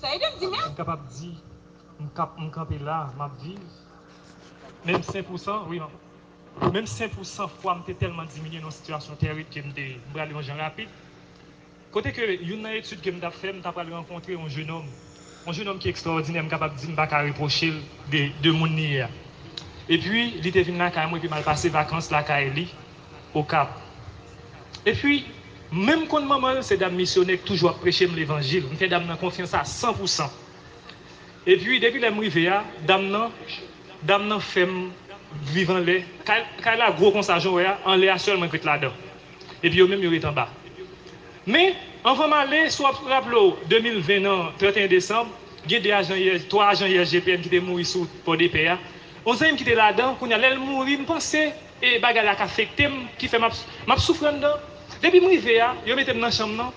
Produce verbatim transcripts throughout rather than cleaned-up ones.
Sa ede m di men. M kapab di, m kap, m kanpe la, m ap viv. Menm senk pou san, wi, non. Menm senk pou san fwa m te tèlman diminye nan yon sitiyasyon tèrib ke m te, m prale yon jan rapid. Kote ke youn nan etid ke m t ap fè, m ta pral rankontre yon jenòm. Yon jenòm ki ekstraòdinè, m kapab di m pa ka repwoche l de, de moun li ye a. Epi, li te vin lakay mwen, epi m al pase vakans lakay li, Okap. Epi, menm konn manman l, se dam misyonè k toujou ap preche m levanjil. M fè dam nan konfyans a san pou san. Epi, depi lè m rive a, dam nan, dam nan fè m viv anlè. Kay, kay la gwo konsa, jan w wè a, anlè a sèl mwen k ret ladan. Epi yo menm, yo ret anba. Men, anvan m ale, si w ap raple w, de mil ven nan trannteyen desanm, gen de ajan I S, twa ajan I S G P N ki te mouri sou Pòdepè a. Yon zanmi m ki te ladan, kounye a, lè l mouri, m panse, e bagay la ka afekte m, ki fè m ap, m ap soufri anndan. Depi m rive a, yo mete m nan chanm nan,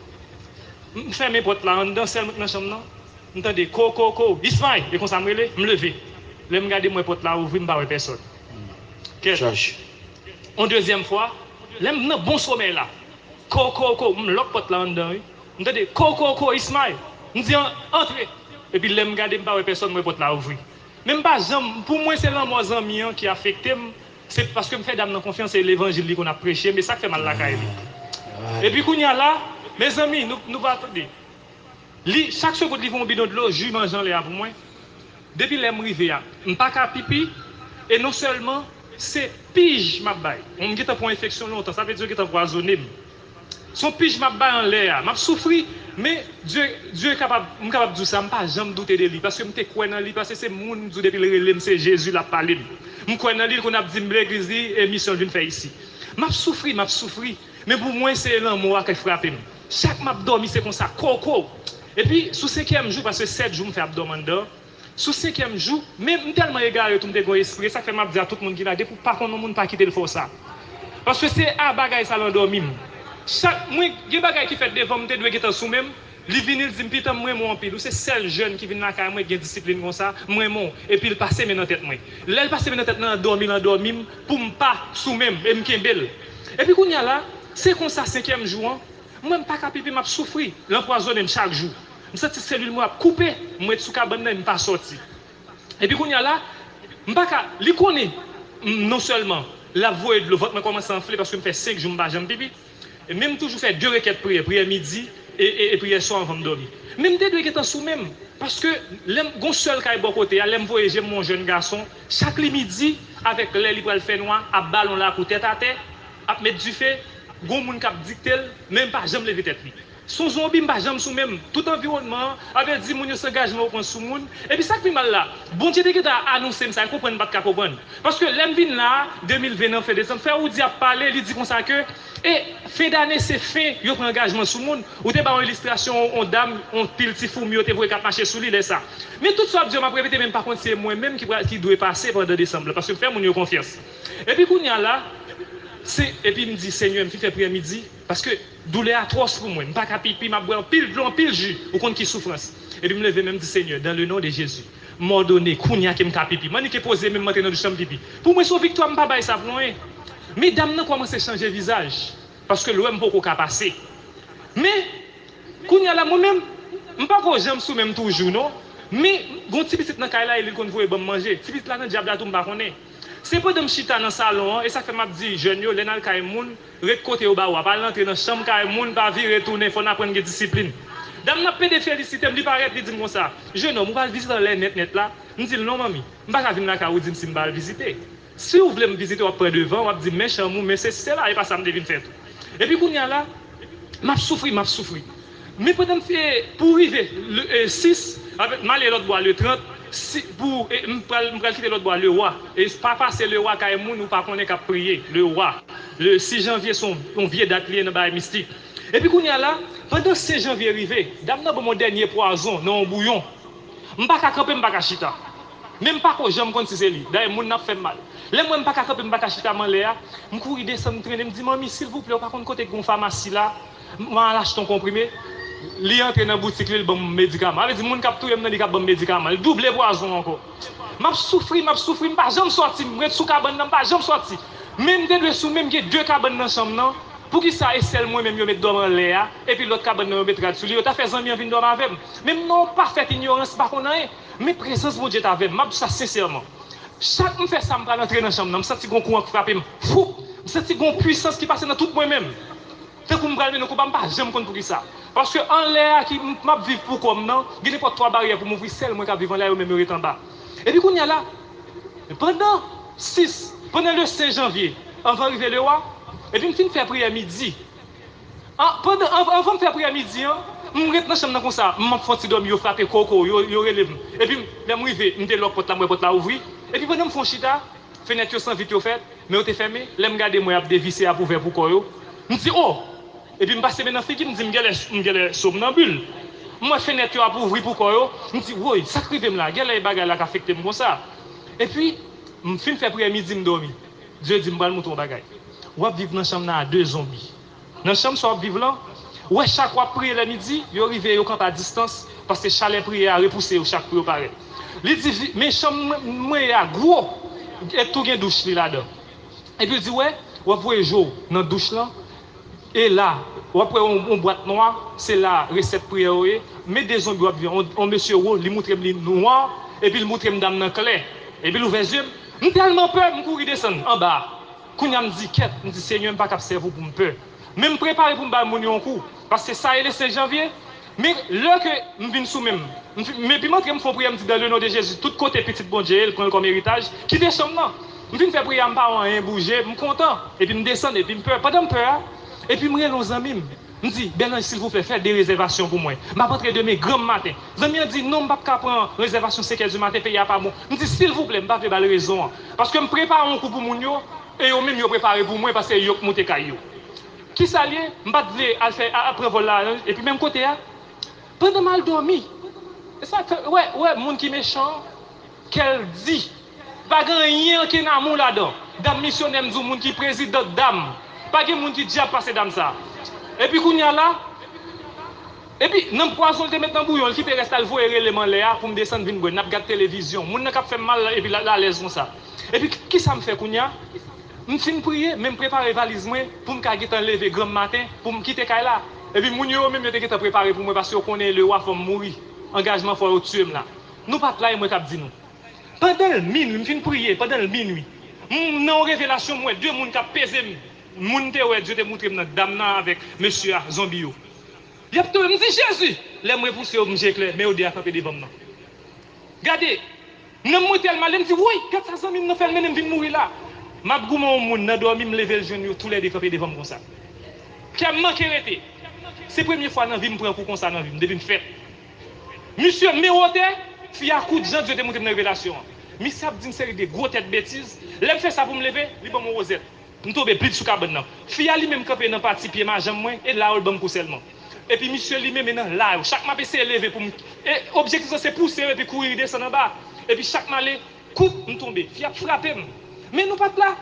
m fèmen pòt la anndan, sèl mwen k nan chanm nan. M tande, "Ko, ko, ko, Ismay!" E konsa m rele, m leve. Lè m gade, m wè pòt la ouvri, m pa wè pèsòn. Kèt. Yon dezyèm fwa, lè m nan bon somèy la, "Ko, ko, ko," m lòk pòt la anndan, wi. M tande, "Ko, ko, ko, Ismay!" M di, "An-, antre!" Epi lè m gade, m pa wè pèsòn, m wè pòt la ouvri. Men m pa janm, pou mwen, se lanmò zanmi an ki afekte m. Se paske m fè dam nan konfyans, se levanjil li konn ap preche, men sa k fè m al lakay li. Epi kounye a la, mezanmi, nou, nou pa tande. Li, chak segonn li voye yon bidon dlo, ji manje anlè a pou mwen. Depi lè m rive a, m pa ka pipi, e non sèlman, se pij m ap bay. M gentan pran enfeksyon lontan, sa vle di yo gentan pwazone m. Se yon pij m ap bay anlè a. M ap soufri, men Dye, Dye kapab, m kapab di w sa, m pa janm doute de li, paske m te kwè nan li, paske se moun m di w depi l rele m, se Jezi l ap pale m. M kwè nan li, l konn ap di m legliz li, e misyon l vin fè isi. M ap soufri, m ap soufri, men pou mwen, se lanmò a k frape m. Chak m ap dòmi, se konsa, koko. Epi, sou senkyèm jou, paske sèt jou m fè ap dòmi anndan, sou senkyèm jou, men m tèlman egare tou, m te gen yon espri, e sa k fè m ap di a tout moun ki la, depi w pa konn yon moun, pa kite l fè w sa. Paske se a bagay sa l andòmi m. Chak, mwen, gen bagay ki fèt devan m, m te dwe gentan sou men m, li vini, l di m, "Pitan, m renmen w anpil. Ou se sèl jèn ki vin lakay mwen, ki gen disiplin konsa, m renmen w." Epi l pase men nan tèt mwen. Lè l pase men nan tèt mwen, l andòmi, l andòmi m, pou m pa sou men m, e m kenbe l. Epi kounye a la, se konsa, senkyèm jou an, mwen, m pa ka pipi, m ap soufri. L anpwazonnen m chak jou. M santi selil mwen ap koupe, m ret sou kabann nan, e m pa sòti. Epi kounye a la, m pa ka, li konnen, m, non sèlman, l ap voye dlo, vant mwen kòmanse anfle paske m fè senk jou m pa janm pipi. E men m toujou fè de rekèt priyè, priyè midi e, e, e priyè swa anvan m dòmi. Men m te dwe gentan sou men m, paske lè m, gon sèl kay bò kote a, lè m voye je m yon jèn gason, chak li midi, avèk lè li pral fè nwa, ap balon lakou tèt atè, ap met dife, gon moun k ap dikte l, men m pa janm leve tèt li. Se yon zonbi, m pa janm sou men m. Tout anviwònman an, avèdi moun yo se angajman yo pran sou moun. Epi sa k pi mal la, Bondye te gentan anonse m sa, e konprann m pa t ka konprann. Paske lè m vin la a, de mil ven nan fen desanm, frè Woody ap pale, li di konsa ke, e fen dane se fen yo pran angajman sou moun. Ou te ba yon ilistrasyon, yon, yon dam, yon pil ti foumi yo te voye k ap mache sou li lè sa. Men tout sa w ap di yo, m ap repete, men m pa konn si se mwen menm ki pral, ki dwe pase pandan desanm lan, paske m fè moun yo konfyans. Epi kounye a la, se, epi m di, Senyè, m fin fè priyè midi, paske doulè a twò pou mwen. M pa ka pipi, m ap bwè anpil dlo, anpil ji. Ou konn ki soufrans. Epi m leve men m di, Senyè, dans le nom de Jésus, m òdone kounye a ke m ka pipi. M annik poze men m antre nan douch lan, m pipi. Pou mwen, se yon viktwa, m pa bay sa pou anyen. Men dam nan kòmanse chanje vizaj, paske l wè m poko ka pase. Men, kounye a la, mwen menm, m poko janm sou men m toujou, non. Men, gon ti pitit nan kay la, e li konn voye ban m manje. Ti pitit la nan dyab la tou, m pa konnen. Se pandan m chita nan salon an, e sa k fè m ap di jèn yo, lè n al kay moun, ret kote yo ba w a, pa al rantre nan chanm kay moun, pa vire tounen, fò n aprann gen disiplin. Dam nan ap pede felisite m, li parèt, li di m konsa, "Jenòm, ou pral vizite anlè nèt nèt la?" M di l, "Non, manmi, m pa ka vin lakay ou di m si m pa al vizite. Si w vle m vizite, w ap pran devan, w ap di m men chanm ou, men sesi, sela, e pa sa m te vin fè tou." Epi kounye a la, m ap soufri, m ap soufri. Men pandan m fè, pou rive le, e, sis, avèk, m ale lòt bò a le trant, si, pou, e, m pral, m pral kite lòt bò a le wa, e pa pase le wa kay moun ou pa konnen k ap priye, le wa. Le sis janvye se yon, yon vye dat li ye nan bagay mistik. Epi kounye a la, pandan senk janvye rive, dam nan ban m yon dènye pwazon nan yon bouyon. M pa ka kanpe, m pa ka chita. Men m pa ko janm konn si se li. Dayè, moun nan ap fè m mal. Lè m wè m pa ka kanpe, m pa ka chita m anlè a, m kouri desann, m trennen, m di, "Manmi, silvouplè, ou pa konn kote k gon famasi la? M al achte yon konprime." Li antre nan boutik li, li ban m medikaman. Sa vle di, moun k ap touye m nan, li k ap ban m medikaman. Li double pwazon ankò. M ap soufri, m ap soufri, m pa janm sòti, m ret sou kabann nan, m pa janm sòti. Men m te dwe sou men m, gen de kabann nan chanm nan. Poukisa e sèl mwen menm yo met dòmi anlè a, epi lòt kabann nan yo met rad sou li, yo ta fè zanmi an vin dòmi avè m. Men m nan yon pafèt inyorans, m pa konn anyen. Men prezans Bondye t avè m, m ap di sa sensèman. Chak m fè sa, m pral antre nan chanm nan, m santi gon kouran k frape m. Foup! M santi gon pwisans ki pase nan tout mwen menm. Tankou m pral mennen yon konba, m pa janm konn poukisa. Paske anlè a ki m, m ap viv pou kò m nan, gen nenpòt twa baryè pou m ouvri, sèl mwen k ap viv anlè a, yo menm yo ret anba. Epi kounye a la, pandan sis, pandan le senk janvye, anvan rive le wa, epi m fin fè priyè midi. An, pandan, an, anvan m fè priyè midi an, m ret nan chanm nan konsa, m ap fè yon ti dòmi, yo frape koko, yo, yo rele m. Epi m, lè m rive, m te lòk pòt la, m wè pòt la ouvri. Epi pandan m fè yon chita, fenèt yo san vit yo fèt, men yo te fèmen. Lè m gade, m wè y ap devise, y ap ouvè pou kò yo. M di, o! Epi m pase men nan figi, m di, m genlè, m genlè sonmnanbil. M wè fenèt yo ap ouvri pou kò yo. M di, woy, sa k rive m la? Genlè e bagay la k afekte m konsa. Epi, m fin fè priyè midi, m dòmi. Dye di m pral montre w yon bagay. W ap viv nan chanm nan a de zonbi. Nan chanm sa w ap viv lan, ou wè chak w ap priye lè midi, yo rive, yo kanpe a distans, paske chalè priyè a repouse yo chak pou yo parèt. Li di, vi-, men chanm mwen, mwen ye a gwo, e tou gen douch li ladan. Epi l di, wè, w ap voye je w nan douch lan, e la, w ap wè yon, yon bwat nwa, se la resèt priyè yo ye. Men de zonbi w ap viv, yon, yon mesye wo, li montre m li nwa, epi l montre m dam nan klè. Epi l ouvè zye m. M tèlman pè, m kouri desann anba a. Kounye a m di, kèt, m di, Senyè, m pa kab sèvi w pou m pè. Men m prepare pou m bay moun yo yon kou. Paske sa e le senk janvye. Men lè ke m vin sou men m, m fi-, men epi m antre, m fè yon priyè, m di, dans le nom de Jésus, tout kote pitit Bondye ye, l pran l kòm eritaj, kite chanm nan. M fin fè priyè a, m pa wè anyen bouje, m kontan. Epi m desann, epi m pè. Pandan m pè a, epi m rele yon zanmi m. M di, Bèlanj, silvouplè, fè de rezèvasyon pou mwen. M ap antre demen granm maten. Zanmi an di, non, m p ap ka pran rezèvasyon senkè di maten, peyi a pa bon. M di, silvouplè, m pa vle ba l rezon an. Paske m prepare yon kou pou moun yo, e yo menm yo prepare pou mwen, paske yo k moute kay yo. Kisa l ye? M pa t vle al fè, a, al pran vòl la, epi menm kote a, pandan m al dòmi, e sa fè, wè, wè, moun ki mechan, kè l di. Pa gen anyen ankenn amou ladan. Dam misyonè, m di w, moun ki prezidan dam. Pa gen moun ki dyab pase dam sa. Epi kounye a la, epi nanm pwazon l te met nan bouyon, l kite rès la, l voye rele m anlè a pou m desann vin bwè. N ap gad televizyon. Moun nan k ap fè m mal la, epi l, l alèz konsa. Epi ki, kisa m fè kounye a? M fin priye, men m prepare valiz mwen pou m ka gentan leve granm maten, pou m kite kay la. Epi moun yo, yo menm, yo te gentan prepare pou mwen, paske yo konnen le wa fò m mouri. Angajman fò yo tiye m la. Nou pa t la, e mwen k ap di nou. Pandan l minwi, m fin priye, pandan l minwi, m nan yon revelasyon, m wè de moun k ap peze m. Moun m te wè, Dye te montre m nan, dam nan avèk mesye a, zonbi yo. Y ap tonbe, m di, Jezi! Lè m repouse yo, m je klè, men yo de a kanpe devan m nan. Gade, nanm mwen tèlman ale, m di, woy, gad sa zanmi m nan fè l mennen m vin mouri la. M ap goumen yon moun nan dòmi, m leve l jwenn yo toulède kanpe devan m konsa. Kè m manke rete. Se premye fwa nan vi m pran kou konsa nan vi m, depi m fèt. Misye men wotè, fi a kout jan Dye te montre m nan revelasyon an. Misye ap di m seri de gwo tèt betiz. Lè m fè sa pou m leve, li ban m yon wozèt. M tonbe plit sou kabann nan. Fi a li menm kanpe nan pati pye majanm mwen, e la yo l ban m kou sèlman. Epi misye li menm e nan la yo. Chak m ap eseye leve pou m, e objektif lan se pouse yo epi kouri desann anba. Epi chak m ale, koup, m tonbe. Fi a ap frape m. Men nou pa t la.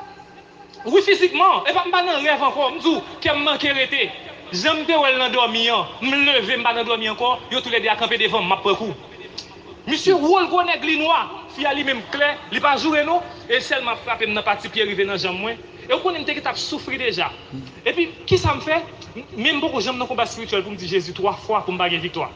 Wi, fizikman, e pa m pa nan rèv ankò. M di w, kè m manke rete. Jan m te wè l nan dòmi an, m leve, m pa nan dòmi ankò, yo toulède a kanpe devan m, m ap pran kou. Misye wo, l gwo nèg, li nwa. Fi a li menm klè, li pa joure non, e sèlman ap frape m nan pati pye rive nan janm mwen. E w konnen m te gentan ap soufri deja. Epi, kisa m fè? M, men m poko janm nan konba espirityèl pou m di Jezi twa fwa pou m pa gen viktwa.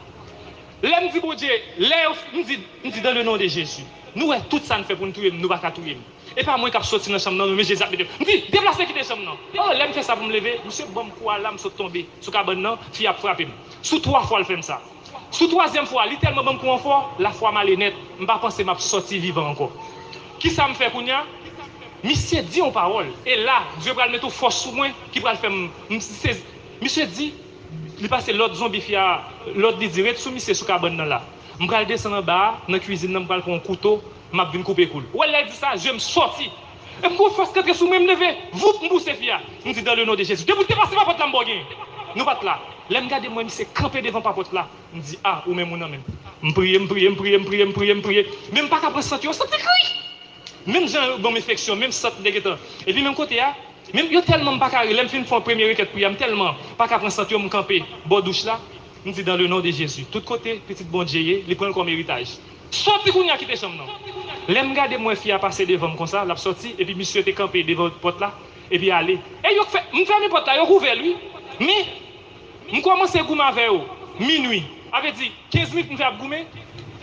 Lè m di Bondye, lè yo, m di, m di, dans le nom de Jésus. Nou wè tout sa n fè pou n touye m, nou pa ka touye m. E pa mwen k ap soti nan chanm nan non, men Jezi ap mete m. M di, deplase kite chanm nan. Oh, lè m fè sa pou m leve, misye ban m kou a la, m sot tonbe sou kabann nan, fi a ap frape m. Sou twa fwa l fè m sa. Sou twazyèm fwa, li tèlman ban m kou an fò, lafwa m ale nèt, m pa panse m ap sòti vivan ankò. Kisa m fè kounye a? Misye di yon pawòl, e la, Dye pral mete yon fòs sou mwen ki pral fè m, m sezi. Misye di, li pase lòd zonbi fi a, lòd li di, ret sou misye sou kabann nan la. M pral desann anba a, nan kwizin nan, m pral pran yon kouto, m ap vin koupe kou l. Ou wè lè l di sa, je m sòti. Epi gon fòs k antre sou mwen, m leve, voup, m pouse fi a. M di, dans le nom de Jésus, depi w te pase pa pòt la, m ba w genyen. Nou pa t la. Lè m gade, m wè misye kanpe devan pa pòt la. M di, a, ou menm ou nan men m. M priye, m priye, m priye, m priye, m priye, m priye. Men m pa ka pran sant yo, santi kri. Menm jan yo ban m enfeksyon, menm sant m te gentan. Epi menm kote a, menm yo tèlman m pa ka ri, lè m fin fè yon premye rekèt priyè, m tèlman pa ka pran sant yo, m kanpe bò douch la. M di, dans le nom de Jésus, tout kote pitit Bondye ye, li pran l kòm eritaj. Sòti kounye a kite chanm nan. Lè m gade, m wè fi a pase devan m konsa, l ap sòti, epi misye te kanpe devan pòt la. Epi ale. E yo k fè, m fèmen pòt la, yo k ouvè l, wi. Men, m kòmanse goumen avè yo. Minui. A vle di, kenz minit m fè ap goumen.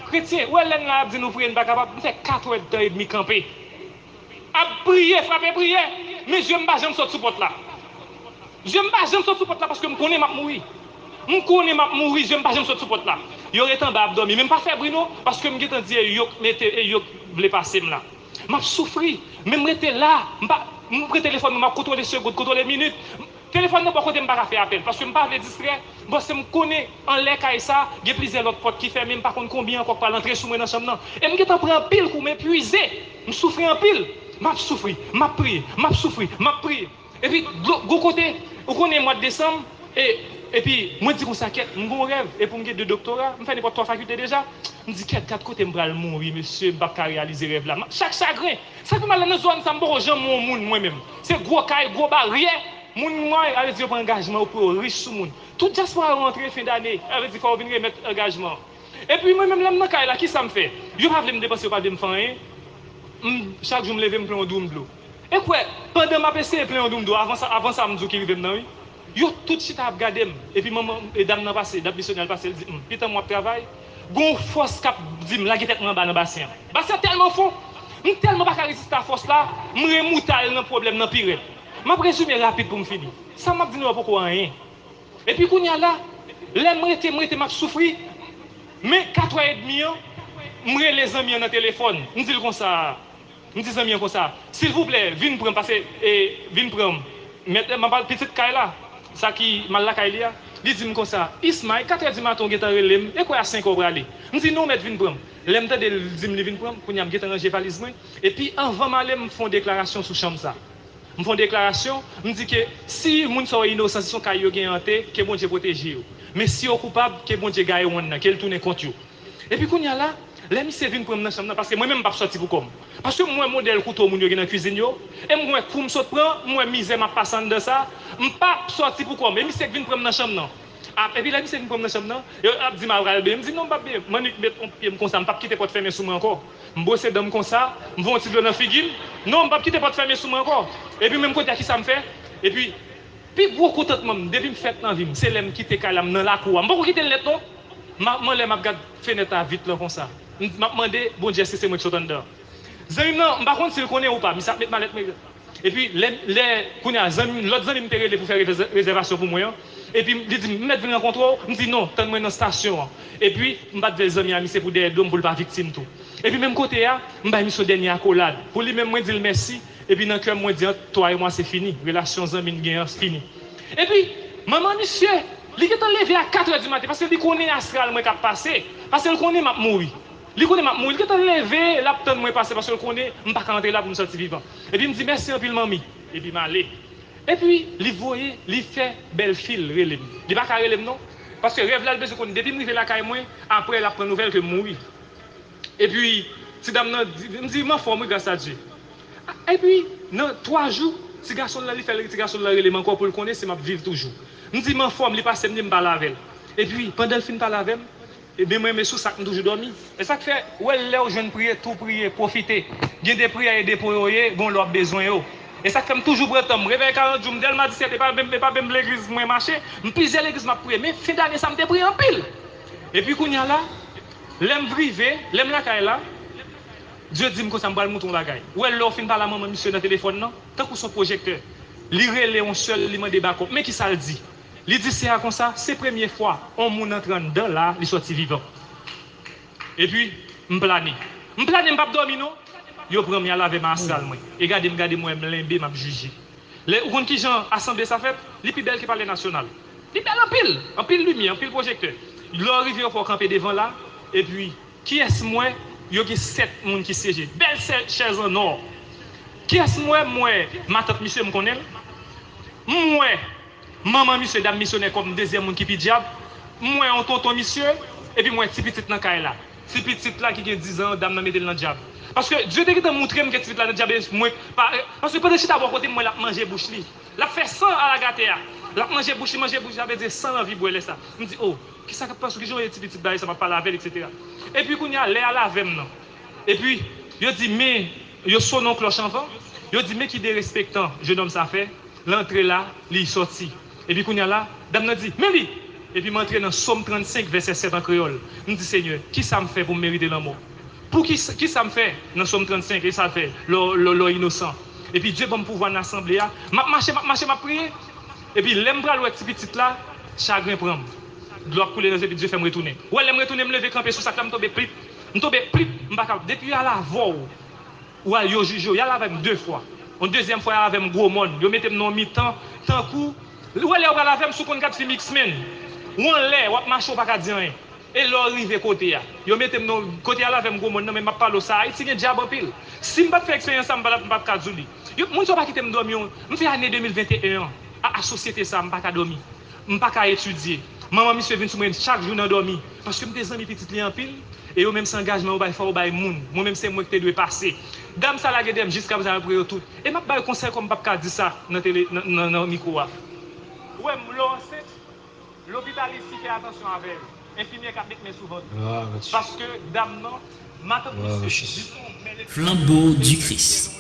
Kretyen, ou wè lè n la ap di nou priye, n pa kapab. M fè katrè dtan edmi kanpe. Ap priye, frape priyè. Men zye m pa janm sot sou pòt la. Zye m pa janm sot sou pòt la paske m konnen m ap mouri. M konnen m ap mouri, zye m pa janm sot sou pòt la. Yo ret anba ap dòmi. Men m pa fè bri non, paske m gentan di e yo k mete, e yo k vle pase m la. M ap soufri, men m rete la. M pa, m pran telefòn mwen, m ap kontwole segond, kontwole minit. Telefòn nan bò kote m pa ka fè apèl, paske m pa vle distrè. Bon, se m konnen anlè kay sa, gen plizyè lòt pòt ki fèmen, m pa konn konbyen ankò k pral antre sou mwen nan chanm nan. E m gentan pran anpil kou, m epuize, m soufri anpil. M ap soufri, m ap priye, m ap soufri, m ap priye. Epi, gwo, gwo kote, ou konnen mwa desanm, e, epi, mwen di konsa, kèt, m gon rèv, epi m gen de doktora, m fè nenpòt twa fakilte deja. M di, kèt, gad kote m pral mouri, mesye, m p ap ka reyalize rèv la. M ap, chak chagren, sa k pi mal la nan zòn sa, m poko janm wè yon moun, mwen menm. Se gwo kay, gwo baryè, moun mwen, a vle di yo pran angajman yo pou yo rich sou moun. Tout dyaspora yo rantre fen dane, a vle di fò yo vin remèt angajman. Epi mwen menm, lè m nan kay la, kisa m fè? Yo pa vle m depanse, yo pa vle m fè anyen. M, chak jou m leve, m pran yon doum dlo. E kwè, pandan m ap eseye plen yon doum dlo, avan sa, avan sa m di w ki rive m nan, wi. Yo tout chita ap gade m. Epi manman, e dam nan pase, dam misyonè a pase, l di, "Hum, pitan m w ap travay." Gon fòs k ap di m, "Lage tèt mwen anba nan basen an." Basen an tèlman fon, m tèlman pa ka reziste a fòs la, m remouta l nan pwoblèm nan pi rèd. M ap rezime rapid pou m fini. Sa m ap di nou an poko anyen. Epi kounye a la, lè m rete, m rete, m ap soufri, men katrè edmi an, m rele zanmi an nan telefòn. M di l konsa, M di zanmi an konsa, silvouplè, vin pran m, pase, e, vin pran m. Mèt, m ap pale pitit kay la, sa ki mal lakay li a. Li di m konsa, Ismay, katrè di maten w gentan rele m, e kwè a senk è w prale. M di, non, mèt, vin pran m. Lè m tande l di m li vin pran m, kounye a m gentan ranje valiz mwen. Epi, anvan m ale, m fè yon deklarasyon sou chanm sa. M fè yon deklarasyon, m di ke si moun sa yo inosan, si se yon kay yo genyen an te, ke Bondye pwoteje yo. Men si yo koupab, ke Bondye gaye wonn nan, ke l tounen kont yo. Epi kounye a la, lè misye vin pran m nan chanm nan, paske mwen menm m p ap sòti pou kò m. Paske m wè modèl kouto moun yo gen nan kwizin yo, e m wè kou m sot pran, m wè mizè m ap pase anndan sa, m p ap sòti pou kò m. E misye k vin pran m nan chanm nan. A, epi lè misye vin pran m nan chanm nan, yo ap di m a pral benyen. M di non, m p ap benyen. M annik met yon pye m konsa, m p ap kite pòt fèmen sou mwen ankò. M bwose dan m konsa, m voye yon ti dlo nan figi m. Non, m p ap kite pòt fèmen sou mwen ankò. Epi menm kote a, kisa m fè? Epi Pi gwo kontantman m, depi m fèt nan vi m, se lè m kite kay la, m nan lakou a. M poko kite l nèt non. M ap, m anlè, m ap gad fenèt a vit lan konsa. M, m ap mande Bondye èske se mwen ki sot anndan an. Zanmi m nan, m pa konn si l konnen ou pa, misye ap met malèt mwen. Epi lè, lè, kounye a, zanmi, lòt zanmi m te rele pou fè rezè-, rezèvasyon pou mwen an. Epi li di m, m mèt vin rankontre w? M di non, tann mwen nan estasyon an. Epi m pa t vle zanmi a misye pou dèyè do m pou l pa viktim tou. Epi menm kote a, m bay misye yon dènye akolad. Pou li menm, mwen di l mèsi. Epi nan kè m, mwen di, ant twa e mwa, se fini. Relasyon zanmi n gen an fini. Epi, manman misye, li gentan leve a katrè di maten, paske li konnen astral mwen k ap pase. Paske l konnen m ap mouri. Li konnen m ap mouri. Li gentan leve, l ap tann mwen pase, paske l konnen m pa ka antre la pou m sòti vivan. Epi m di, mèsi anpil, manmi. Epi m ale. Epi, li voye, li fè bèlfi l rele m. Li pa ka rele m, non. Paske rèv la, l bezwen konn, depi m rive lakay mwen, apre, l ap pran nouvèl ke m mouri. Epi, ti dam nan di, m di, m anfòm, wi, gras a Dye. Epi, nan twa jou, ti gason l lan, li fè ti gason l lan rele m ankò pou l konnen si m ap viv toujou. M di, m anfòm, li pase m, li m pale avè l. Epi, pandan l fin pale avè m, ebyen, mwen, men sou sa k m toujou dòmi. E sa k fè, ou wè, lè w jwenn priye, tou priye, pwofite. Gen de priyè e de pwen yo ye, gon lè w ap bezwen yo. E sa k fè m toujou pran tan m. Revèy karant jou, m dèlma disyèt, e pa menm, e pa menm legliz mwen mache. M plizyè legliz m ap priye. Men fen dane sa, m te priye anpil. Epi kounye a la, lè m rive, lè m lakay la, Dye di m konsa, m pral montre w yon bagay. Ou wè lè w fin pale a manman misye nan telefòn nan, tankou se yon pwojektè. Li rele yon sè l, li mande bakòp. Men kisa l di? Li di sè a konsa, se premye fwa yon moun antre anndan la, li sòti vivan. Epi, m plane. M plane, m p ap dòmi non. Yo pran m, y al avè m a astral mwen. E gade m, gade m wè m lenbe, m ap jije. Lè, ou konn kijan asanble sa fèt? Li pi bèl ke Palè Nasyonal. Li bèl anpil, anpil limyè, anpil pwojektè. Lè w rive, yo fè w kanpe devan la, epi, kiyès m wè? Yo gen sèt moun ki syeje. Bèl sè-, chèz an nò. Kiyès m wè? M wè matant misye, m konnen l. M wè manman misye, dam misyonè, kòm dezyèm moun ki pi dyab. M wè yon tonton misye, epi m wè ti pitit nan kay la. Ti pitit la ki gen diz an, dam nan mete l nan dyab. Paske Dye te gentan montre m ke ti pitit la nan dyab, e mwen pa, paske pandan l chita bò kote m, m wè l ap manje bouch li. L ap fè san alagatè a. L ap manje bouch li, manje bouch li, sa vle di san l anvi bwè lè sa. M di, o, kisa k ap pase, kijan w ye ti pitit bagay sa, m ap pale avè l, etsetera. Epi kounye a, lè y al avè m nan. Epi, yo di, men, yo sone yon klòch anvan. Yo di, men ki derespektan jenòm sa fè, l antre la, li sòti. Epi kounye a la, dam nan di, men li! Epi m antre nan Sòm trannsenk, vèsè sèt an kreyòl. M di, Senyè, ki sa m fè pou m merite lanmò? Pou ki, ki sa m fè nan Sòm trannsenk, e sa l fè, lè w, lè w, lè w inosan? Epi Dye ban m pouvwa nan asanble a. M ap mache, m ap mache, m ap priye. Epi lè m pral wè ti pitit la, chagren pran m. Dlo ap koule nan zye, epi Dye fè m retounen. Wè, lè m retounen, m leve kanpe sou sa k la, m tonbe plip. M tonbe plip, m pa ka, depi al avè w, w al yo jije w, y al avè m de fwa. Yon dezyèm fwa, y al avè m Gwo Mòn. Yo mete m nan yon mitan, tankou, ou wè lè yo pral avè m, si w konn gad fim X-Men, ou anlè, w ap mache, w pa ka di anyen. E lè w rive kote a, yo mete m nan, kote y al avè m Gwo Mòn nan, men m ap pale w sa, Ayiti gen dyab anpil. Si m pa t fè eksperyans sa, m pa t, m pa t ka di w li. Yo, moun sa yo pa kite m dòmi, yon, m fè ane de mil venteyen an, a, a sosyete sa, m pa ka dòmi. M pa ka etidye. Manman misye vin sou mwen chak jou nan dòmi. Paske m te zanmi pitit li anpil. E yo menm se angajman yo bay, fò yo bay moun. Mwen menm se mwen ki te dwe pase. Dam sa lage dèyè m jiskaprezan apre yo tout. E m ap ba yo konsèy kòm m p ap ka di sa nan tele, nan, nan, nan mikwo a. Ou wè, lè w ansent, lopital isi fè atansyon avè yo. Enfimyè k ap met men sou vant ou. Paske dam nan, matant misye, jis yon bèl Flanbo di Kris.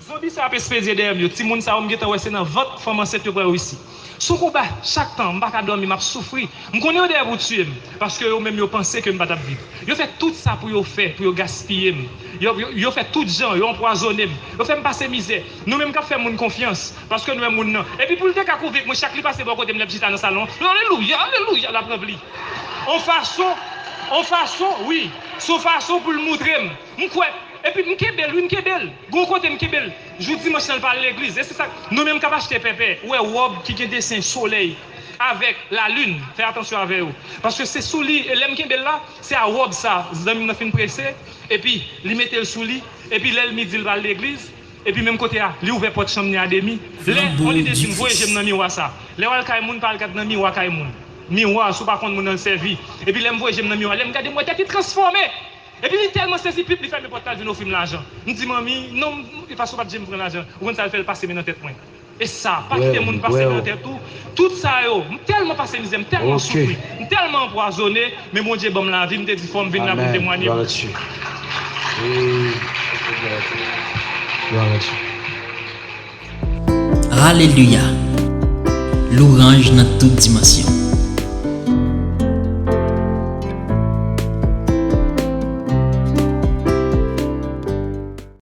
Zonbi sa ap espedye dèyè m yo. Timoun sa yo, m gentan wè se nan vant fanm ansent yo pran yo isi. Se yon konba chak tan, m pa ka dòmi, m ap soufri. M konnen yo dèyè pou tiye m, paske yo menm yo panse ke m pa t ap viv. Yo fè tout sa pou yo fè, pou yo gaspiye m. Yo, yo, yo fè tout jan, yo anpwazonnen m. Yo fè m pase mizè. Nou menm k ap fè moun konfyans, paske nou wè moun nan. Epi pou l te ka kouvri mwen, chak li pase bò kote m, lè m chita nan salon, alelouya, alelouya, l ap ranpli. On fason, on fason, wi, se yon fason pou l moutre m. M kwè, epi m kenbe l, wi, m kenbe l. Gon kote m kenbe l. Jou dimanch lan, l pa al legliz. E se sa, nou menm k ap achte pèpè, ou wè wòb ki gen desen solèy avèk lalin, fè atansyon avè yo. Paske se sou li, e lè m kenbe l la, se a wòb sa, zanmi m nan fin prese, epi li mete l sou li, epi lè l midi, l pral legliz, epi menm kote a, li ouvè pòt chanm ni a demi. Lè, yon lide di m, voye je m nan miwa sa. Lè w al kay moun, pa al gad nan miwa kay moun. Miwa, si w pa konn moun nan l sèvi. Epi lè m voye je m nan miwa, lè m gade, m wè tèt li transfòme. Epi li tèlman sezi, pip, li fèmen pòt la, l vin ofri m lajan. M di, manmi, non, m, e paske w pa t janm pran lajan. Ou konn sa l fè, l pase men nan tèt mwen. E sa, pa kite moun pase men nan tèt ou. Tout sa yo, m tèlman pase mizè, m tèlman soufri, m tèlman anpwazonnen, men Bondye ban m lavi, m te di fò m vin la pou m temwanye. Aleluya! Louranj nan tout dimansyon.